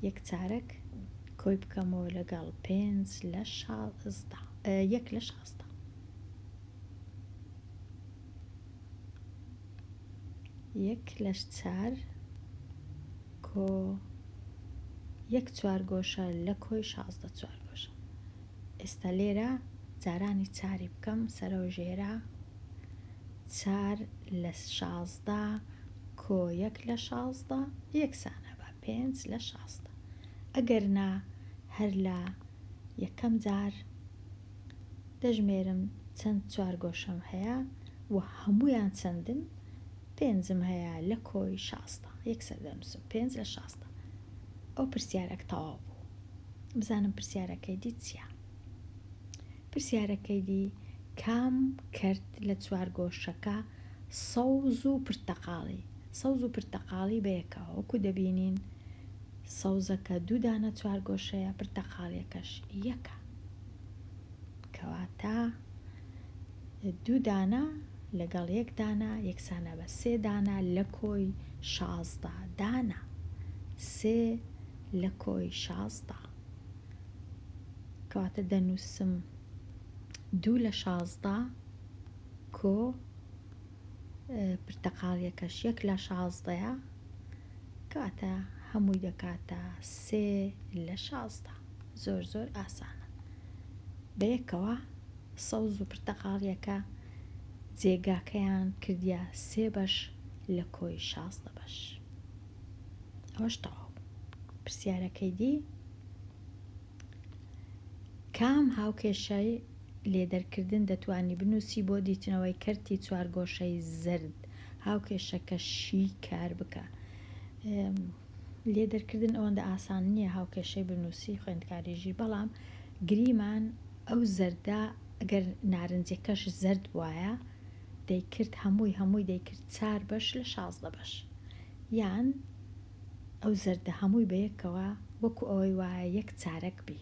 یەک چارەک کۆی بکەمەوە لەگەڵ پێنج لە 16 یەک لە 16 یەک لە چار کۆ یەک چوارگۆشە لە کۆی 16 چوارگۆشە ئێستا لێرە جارانی چاری بکەم سەرەو ژێرە چار لە 16 کۆ یەک لە 16 یەکسانە بە پێنج لە 16 ئەگەر نا هەر لە یەکەم جار دەژمێرم چەند چوارگۆشەم هەیە. و هەموویان چەندن؟ پێنجم هەیە لە کۆی 16. یەکسەر دەنووسم پێنج لە 16. ئەو پرسیارەک تەواو بوو. بزانم پرسیارەکەی دی چییە؟ پرسیارەکەی دی کام کەرت لە چوارگۆشەکە سەوز و پرتەقاڵی؟ سەوز و پرتەقاڵی بەیەکەوە وەکو دەبینین سەوزەکە دوو دانە چوارگۆشەیە پرتەقاڵیەکەش یەکە. کەواتە دوو دانە لەگەڵ یەک دانە یەکسانە بە سێ دانە لە کۆی 16 دانە. سێ لە کۆی 16. کەواتە دەنووسم دوو لە 16 کۆ پرتەقاڵیەکەش یەک لە شازدەیە کەواتە هەمووی دەکاتە سێ لە 16. زۆر زۆر ئاسانە. بەیەکەوە سەوز و پرتەقاڵیەکە جێگاکەیان کردیە سێ بەش لە کۆی 16 بەش. ئەوەش تەواو. پرسیارەکەی دی کام هاوکێشەی لێدەرکردن دەتوانی بنووسی بۆ دیتنەوەی کەرتی چوارگۆشەی زەرد؟ هاوکێشەکە شی کار بکە. لێدەرکردن ئەوەندە ئاسان نییە هاوکێشەی بنووسی خوێندکاری ژیر، بەڵام گریمان ئەو زەردە ئەگەر نارنجەکەش زەرد بوایە دەیکرد هەمووی هەمووی دەیکرد چار بەش لە 16 بەش، یان ئەو زەردە هەمووی بەیەکەوە وەکو ئەوەی وایە یەک چارەک بی،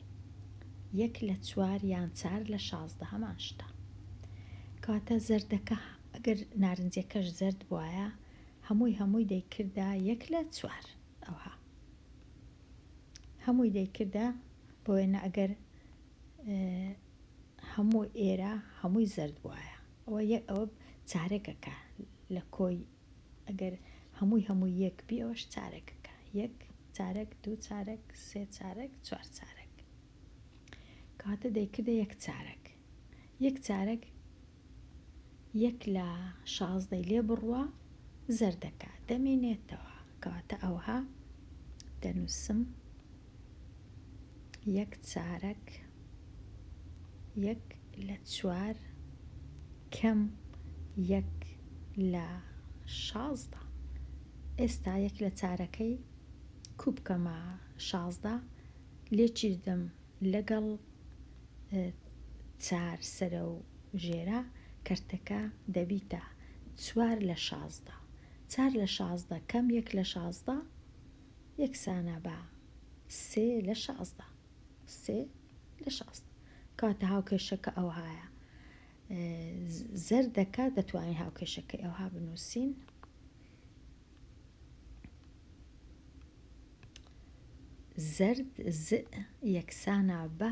یەک لە چوار یان چار لە 16 هەمان شتە. کەواتە زەردەکە ئەگەر نارنجەکەش زەرد بوایە هەمووی هەمووی دەیکردە یەک لە چوار، ئەوها هەمووی دەیکردە بۆ وێنە ئەگەر هەموو ئێرە هەمووی زەرد بوایە ئەوە یەک ئەوە چارەکەکە لە کۆی ئەگەر هەمووی هەمووی یەک بی ئەوەش چارەکەکە، یەک چارەک، دوو چارەک، سێ چارەک، چوار چارەک. کەواتە دەیکردە یەک چارەک. یەک چارەک یەک لە شازدەی لێ بڕوا زەردەکە دەمێنێتەوە. کەواتە ئەوها دەنووسم یەک چارەک یەک لە چوار کەم یەک لە 16. ئێستا یەک لە چارەکەی کو بکەمە 16 لێچیردم لەگەڵ چار سەرە و ژێرە کەرتەکە دەبیتە چوار لە 16. چار لە 16 کەم یەک لە 16 یەکسانە بە سێ لە 16. سێ لە 16. کەواتە هاوکێشەکە ئەوهایە. زەردەکە دەتوانین هاوکێشەکەی ئەوها بنووسین. زەرد ز یەکسانە بە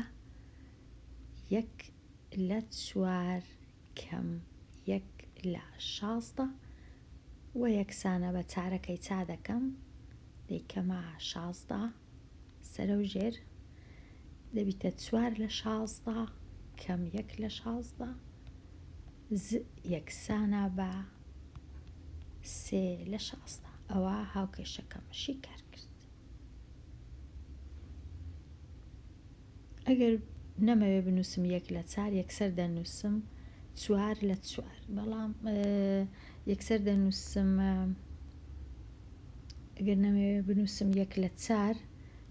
یەک لە چوار کەم یەک لە 16 و یەکسانە بە چارەکەی چا دەکەم دەیکەمە 16 سەرە و ژێر دەبیتە چوار لە 16 کەم یەک لە 16 ز یەکسانە بە سێ لە 16. ئەوە هاوکێشەکەم شیکار کرد. ئەگەر نەمەوێ بنووسم یەک لە چار یەکسەر دەنووسم چوار لە چوار، بەڵام یەکسەر دەنووسم ئەگەر نەمەوێ بنووسم یەک لە چار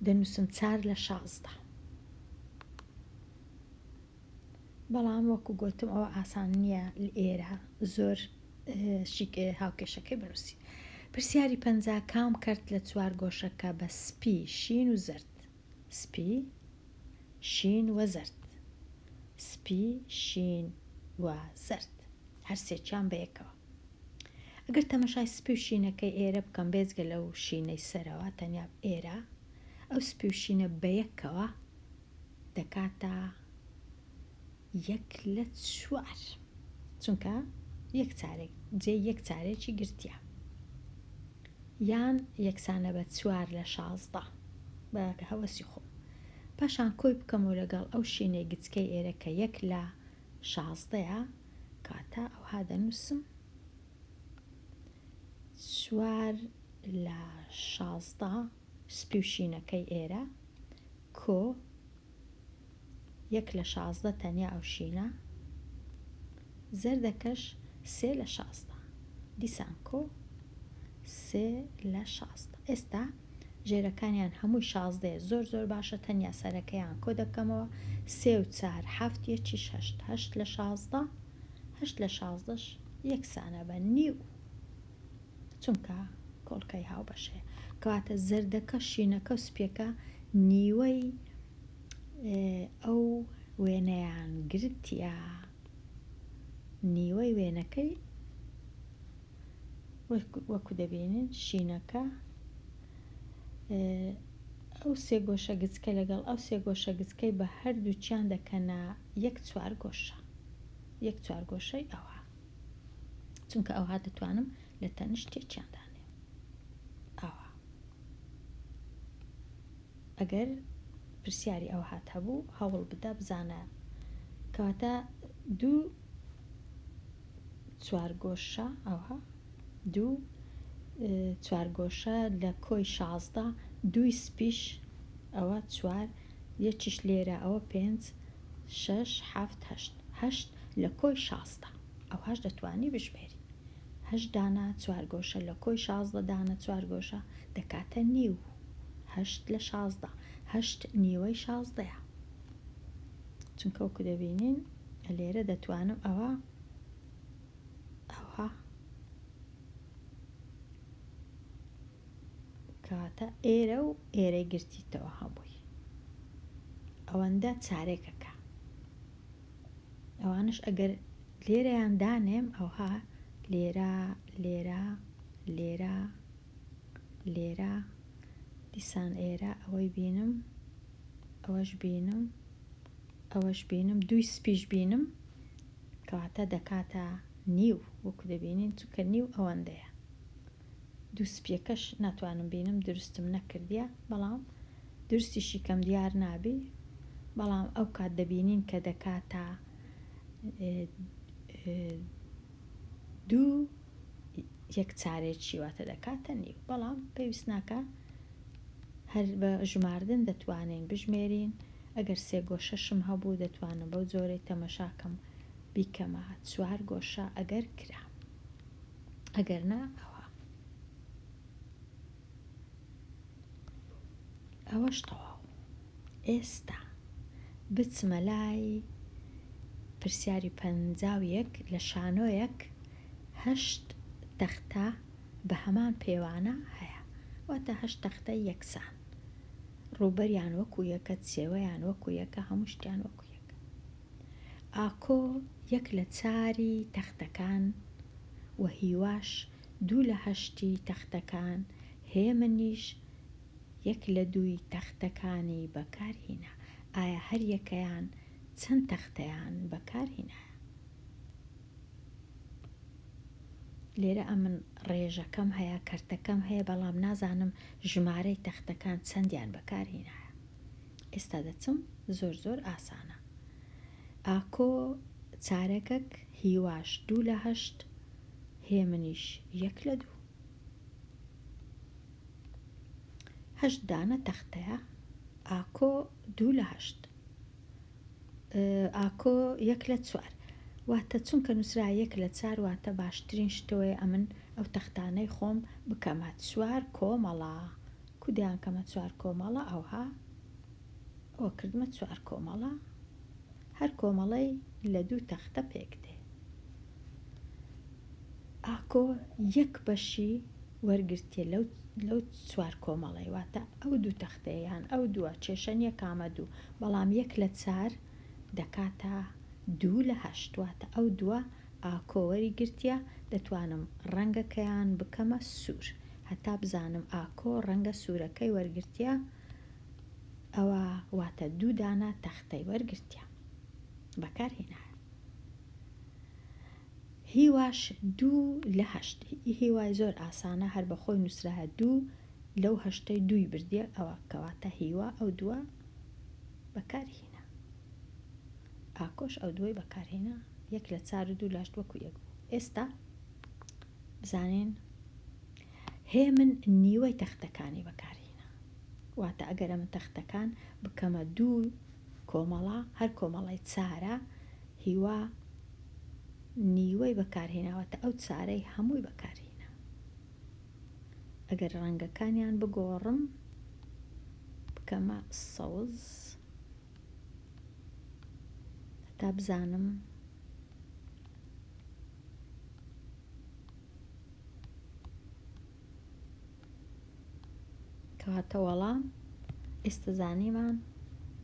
دەنووسم چار لە 16. بەڵام وەکو گوتم ئەوە ئاسان نییە ئێرە زۆر هاوکێشەکەی بنووسی. پرسیاری 50 کام کەرت لە چوار گۆشەکە بە سپی، شین و زەرد؟ سپی، شین و زەرد. سپی، شین و زەرد هەرسێکیان بەیەکەوە. ئەگەر تەمەشای سپی و شینەکەی ئێرە بکەم بێجگە لەو شینەی سەرەوە تەنیا ئێرە ئەو سپی و شینە بەیەکەوە دەکاتە یەک لە چوار، چونکە یەک چارێک جێ یەک چارێکی گرتیە، یان یەکسانە بە چوار لە 16 بە هەوەسی خۆم. پاشان کۆی بکەمەوە لەگەڵ ئەو شینەی گچکەی ئێرە کە یەک لە شازدەیە، کاتە ئەوها دەنووسم چوار لە 16 سپی و شینەکەی ئێرە کۆ یەک لە 16 تەنیا ئەو شینە، زەردەکەش. سێ لە 16. دیسان کۆ سێ لە 16. ئێستا ژێرەکانیان هەمووی شازدەیە زۆر زۆر باشە تەنیا سەرەکەیان کۆ دەکەمەوە سێ و چار حەفت یەکیش هەشت هەشت لە 16 هەشت لە شازدەش یەکسانە بە نیو چونکە کۆڵکەی هاوبەش هەیە کەواتە زەردەکە شینەکە و سپیەکە نیوەی ئەو وێنەیان گرتیا نیوەی وێنەکەی وەکو دەبینین شینەکە ئەو سێ گۆشە گچکە لەگەڵ ئەو سێ گۆشە گچکەی بە هەردووکیان دەکەنە یەک چوارگۆشە یەک چوارگۆشەی ئەوها چونکە ئەوها دەتوانم لە تەنیشت یەکیان دانێم ئاوا ئەگەر پرسیاری ئەوهات هەبوو هەوڵ بدە بزانە کەواتە دوو چوارگۆشە ئەوها دوو چوارگۆشە لە کۆی 16 دووی سپیش ئەوە چوار یەکیش لێرە ئەوە پێنج شەش حەفت هەشت هەشت لە کۆی 16 ئەوهاش دەتوانی بژمێری هەشت دانە چوارگۆشە لە کۆی 16 دانە چوارگۆشە دەکاتە نیو هەشت لە 16 هەشت نیوەی شازدەیە چونکە وەکو دەبینین لێرە دەتوانم ئەوە ئەوها کەواتە ئێرە و ئێرەی گرتیتەوە هەمووی ئەوەندە چارێکەکە ئەوانش ئەگەر لێرەیان دانێم ئەوها لێرە لێرە لێرە لێرە دیسان ئێرە ئەوەی بینم ئەوەش بینم ئەوەش بینم دووی سپیش بینم کەواتە دەکاتە نیو وەکو دەبینین چونکە نیو ئەوەندەیە دوو سپیەکەش ناتوانم بینم دروستم نەکردیە بەڵام دروستیشی کەم دیار نابی بەڵام ئەو کات دەبینین کە دەکاتە دوو یەک چارێکی واتە دەکاتە نیو بەڵام پێویست ناکە هەر بە ژماردن دەتوانین بژمێرین ئەگەر سێ گۆشەشم هەبوو دەتوانم بەو جۆرەی تەمەشاکەم بیکەمە چوار گۆشە ئەگەر کرا ئەگەر نا ئەوە ئەوەش تەواو ئێستا بچمە لای پرسیاری 51 لە شانۆیەک هەشت تەختە بە هەمان پێوانە هەیە واتە هەشت تەختە یەکسان ڕووبەریان وەکو یەکە چێوەیان وەکو یەکە هەموو شتیان وەکو یەکە ئاکۆ یەک لە چاری تەختەکان و هیواش دوو لە هەشتی تەختەکان هێمنیش یەک لە دووی تەختەکانی بەکار هینا ئایا هەر یەکەیان چەند تەختەیان بەکار هینایە؟ لێرە ئەمن ڕێژەکەم هەیە کەرتەکەم هەیە بەڵام نازانم ژمارەی تەختەکان چەندیان بەکار هینایە ئێستا دەچم زۆر زۆر ئاسانە ئاکۆ چارەکەک هیواش دوو لە هەشت هێمنیش یەک لە دوو هەشت دانە تەختەیە ئاکۆ دوو لە هەشت ئاکۆ یەک لە چوار واتە چونکە نووسرا یەک لە چار واتە باشترین شتەوەیە ئەمن ئەو تەختانەی خۆم بکەمە چوار کۆمەڵە کو دەیان کەمە چوار کۆمەڵە ئەوها ئەوە کردمە چوار کۆمەڵە هەر کۆمەڵەی لە دوو تەختە پێک دێ ئاکۆ یەک بەشی وەرگرتیە لەو لەو چوار کۆمەڵەی واتە ئەو دوو تەختەیە یان ئەو دووە کێشە نیە کامە دوو بەڵام یەک لە چار دەکاتە دوو لە هەشت واتە ئەو دووە ئاکۆ وەری گرتیە دەتوانم ڕەنگەکەیان بکەمە سوور هەتا بزانم ئاکۆ ڕەنگە سوورەکەی وەرگرتیە ئەوە واتە دوو دانە تەختەی وەرگرتیە بەکار هێنایە. هیواش دوو لە هەشت هیوای زۆر ئاسانە هەر بە خۆی نووسرایە دوو لەو هەشتەی دووی بردیە ئەوە کەواتە هیوا ئەو دووە بەکار هینا ئاکۆش ئەو دووەی بەکار هینا یەک لە چار و دوو لە هەشت وەکو یەک بوو ئێستا بزانین هێمن نیوەی تەختەکانی بەکار هینا واتە ئەگەر ئەمن تەختەکان بکەمە دوو کۆمەڵە هەر کۆمەڵەی چارە هیوا. نیوەی بەکارهێنا واتە ئەو چارەی هەمووی بەکارهێنا. ئەگەر ڕەنگەکانیان بگۆڕم بکەمە سەوز هەتا بزانم کەواتە وەڵام ئێستا زانیمان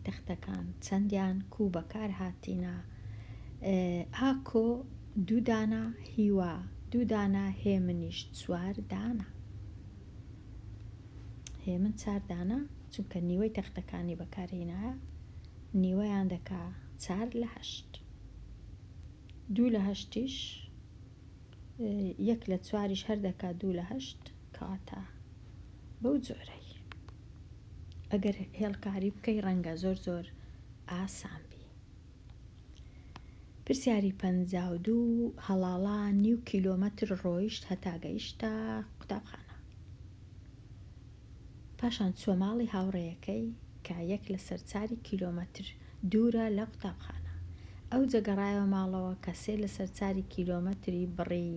تەختەکان چەندیان کوو بەکار هاتینە ئاکۆ دوو دانە هیوا دوو دانە هێمنیش چوار دانە هێمن چار دانە چونکە نیوەی تەختەکانی بەکارهینایە نیوەیان دەکا چار لە هەشت دوو لە هەشتیش یەک لە چواریش هەر دەکا دوو لە هەشت کەواتە بەو جۆرەی ئەگەر هێڵکاری بکەی ڕەنگە زۆر زۆر ئاسان بی. پرسیاری 52 هەڵاڵە نیو کیلۆمەتر ڕۆیشت هەتا گەیشتە قوتابخانە. پاشان چووە ماڵی هاوڕێیەکەی کە یەک لەسەر چاری کیلۆمەتر دوورە لە قوتابخانە. ئەوجە گەڕایەوە ماڵەوە کە سێ لەسەر چاری کیلۆمەتری بڕی.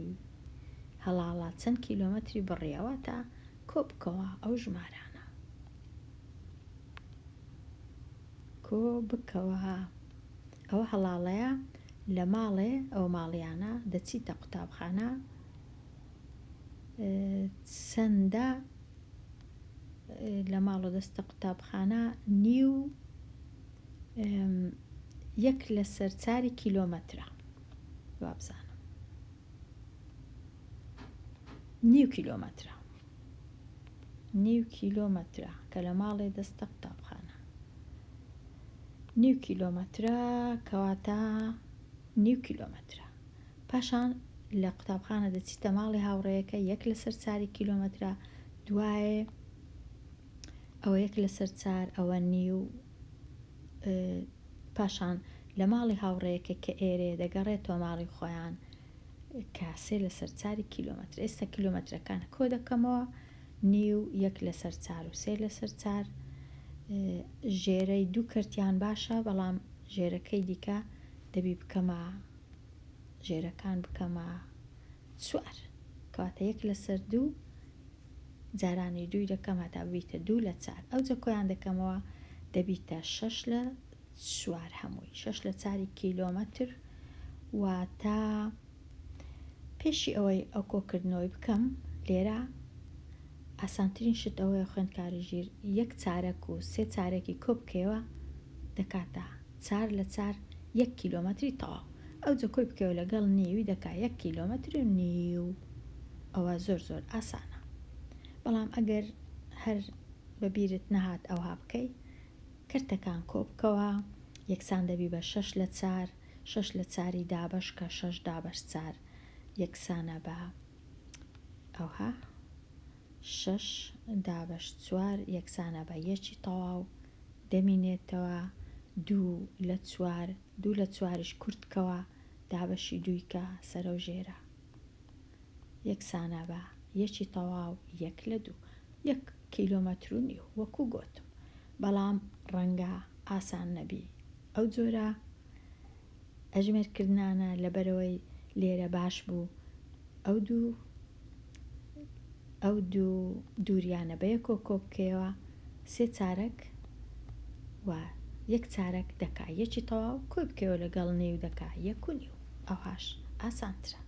هەڵاڵە چەند کیلۆمەتری بڕیە؟ واتە کۆ بکەوە ئەو ژمارانە. کۆ بکەوە. ئەوە هەڵاڵەیە لە ماڵێ ئەو ماڵیانە دەچیتە قوتابخانە چەندە لە ماڵ و دەستە قوتابخانە نیو یەک لەسەر چاری کیلۆمەترە وابزانم نیو کیلۆمەترە نیو کیلۆمەترە کە لە ماڵێ دەستە قوتابخانە نیو کیلۆمەترە کەواتە نیو کیلۆمەترە پاشان لە قوتابخانە دەچیتە ماڵی هاوڕێیەکە یەک لەسەر چاری کیلۆمەترە دوایێ ئەوە یەک لەسەر چار ئەوە نیو پاشان لە ماڵی هاوڕێیەکە کە ئێرێ دەگەڕێتەوە ماڵی خۆیان کە سێ لەسەر چاری کیلۆمەتر ئێستا کیلۆمەترەکان کۆ دەکەمەوە نیو یەک لەسەر چار و سێ لەسەر چار ژێرەی دوو کەرتیان باشە بەڵام ژێرەکەی دیکە دەبی بکەمە ژێرەکان بکەمە چوار کەواتە یەک لەسەر دوو جارانی دووی دەکەم هەتا ببیتە دوو لە چار ئەوجە کۆیان دەکەمەوە دەبیتە شەش لە چوار هەمووی شەش لە چاری کیلۆمەتر واتە پێشی ئەوەی ئەو کۆکردنەوەی بکەم لێرە ئاسانترین شت ئەوەیە خوێندکاری ژیر یەک چارەک و سێ چارەکی کۆ بکەیەوە دەکاتە چار لە چار یەک کیلۆمەتری تەواو ئەوجە کۆی بکەوە لەگەڵ نیوی دەکا یەک کیلۆمەتر و نیو ئەوە زۆر زۆر ئاسانە بەڵام ئەگەر هەر بە بیرت نەهات ئەوها بکەی کەرتەکان کۆ بکەوە یەکسان دەبی بە شەش لە چار شەش لە چاری دابەش کە شەش دابەش چار یەکسانە بە ئەوها شەش دابەش چوار یەکسانە بە یەکی تەواو دەمینێتەوە دوو لە چوار دوو لە چواریش کورت کەوە دابەشی دووی کە سەرەو ژێرە یەکسانە بە یەکی تەواو یەک لە دوو یەک کیلۆمەتر و نیو وەکو گۆتم بەڵام ڕەنگە ئاسان نەبی ئەو جۆرە ئەژمێر کردنانە لەبەرئەوەی لێرە باش بوو ئەو دوو ئەو دوو دووریانە بەیەکەوە کۆ بکەیەوە سێ چارەک و یەک چارەک دەکا یەکی تەواو کۆی بکەیەوە لەگەڵ نیو دەکا یەک و نیو ئەوهاش ئاسانترە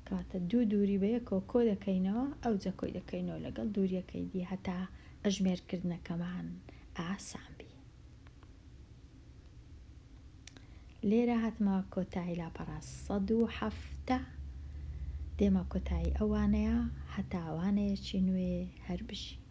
کەواتە دوو دووری بەیەکەوە کۆ دەکەینەوە ئەوجە کۆی دەکەینەوە لەگەڵ دووریەکەی دی هەتا ئەژمێرکردنەکەمان ئاسان بی. لێرە هاتمە کۆتایی لاپەڕە 170 دێمە کۆتایی ئەو وانەیە هەتا وانەیەکی نوێ هەر بژین.